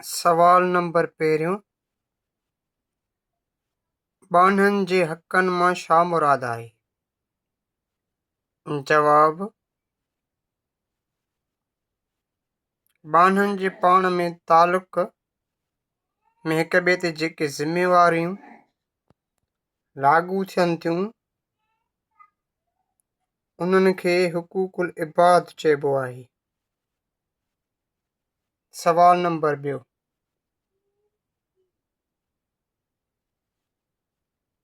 سوال نمبر پهريون، ٻانهن جي حقن مان ڇا مراد آهي؟ جواب، ٻانهن جي پاڻ ۾ تعلق ۾ هڪ ٻئي تي جيڪي ذميواريون لاڳو ٿين ٿيون، انهن کي حقوق العباد چئبو آهي. سوال نمبر ٻيو،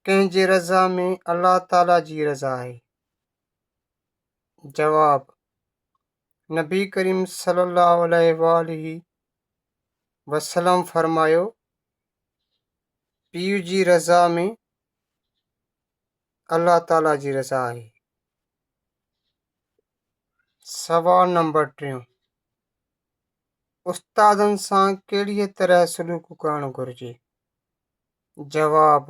ڪنهن جي رضا ۾ الله تعاليٰ جي رضا آهي؟ جواب، نبي ڪريم صلي الله عليه واٰله وسلم فرمايو، پيء جي رضا ۾ الله تعاليٰ جي رضا آهي. سوال نمبر ٽيون، استادن سان ڪهڙيء طرح سلوڪ ڪرڻ گهرجي؟ جواب،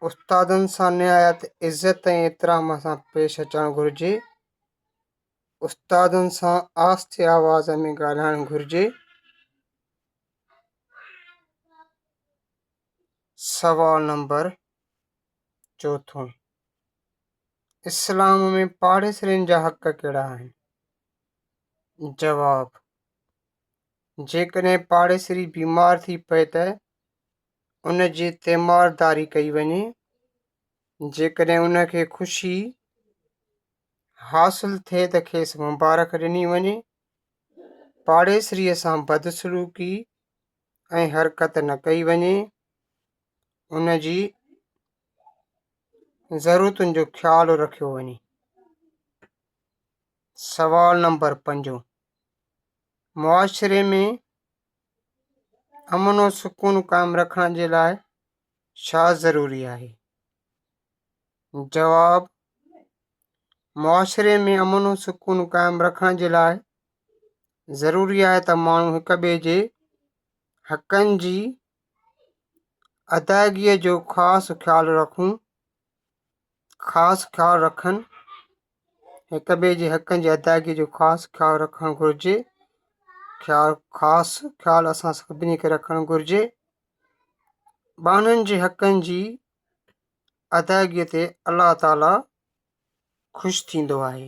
استادن سان نهايت عزت ۽ احترام سان پيش اچڻ گهرجي. استادن سان آهستي آواز ۾ ڳالهائڻ گهرجي. سوال نمبر چوٿون، اسلام ۾ پاڙيسرين جا حق ڪهڙا آهن؟ جواب، جيڪڏهن پاڙيسري بيمار ٿي پئي ته ان جي تيمارداري ڪئي وڃي، جيڪڏهن ان کي خوشي حاصل ٿئي ته کيس مبارڪ ڏني وڃي، پاڙيسريء سان بدسلوڪي ۽ حرڪت نه ڪئي وڃي، ان جي ضرورتن جو خيال رکيو وڃي. سوال نمبر پنجون، معاشري ۾ امن و سڪون قائم رکڻ جي لاء ڇا ضروري آهي؟ جواب، معاشري ۾ امن و سڪون قائم رکڻ جي لاء ضروري آهي ته ماڻهو هڪ ٻئي جي حقن جي ادائگيء جو خاص خيال رکون خاص خيال رکن هڪ ٻئي جي حقن جي ادائگي جو خاص خيال رکڻ گهرجي خيال خاص خيال اسان سڀني کي رکڻ گهرجي ٻانهن جي حقن جي ادائگي تي الله تعاليٰ خوش ٿيندو آهي.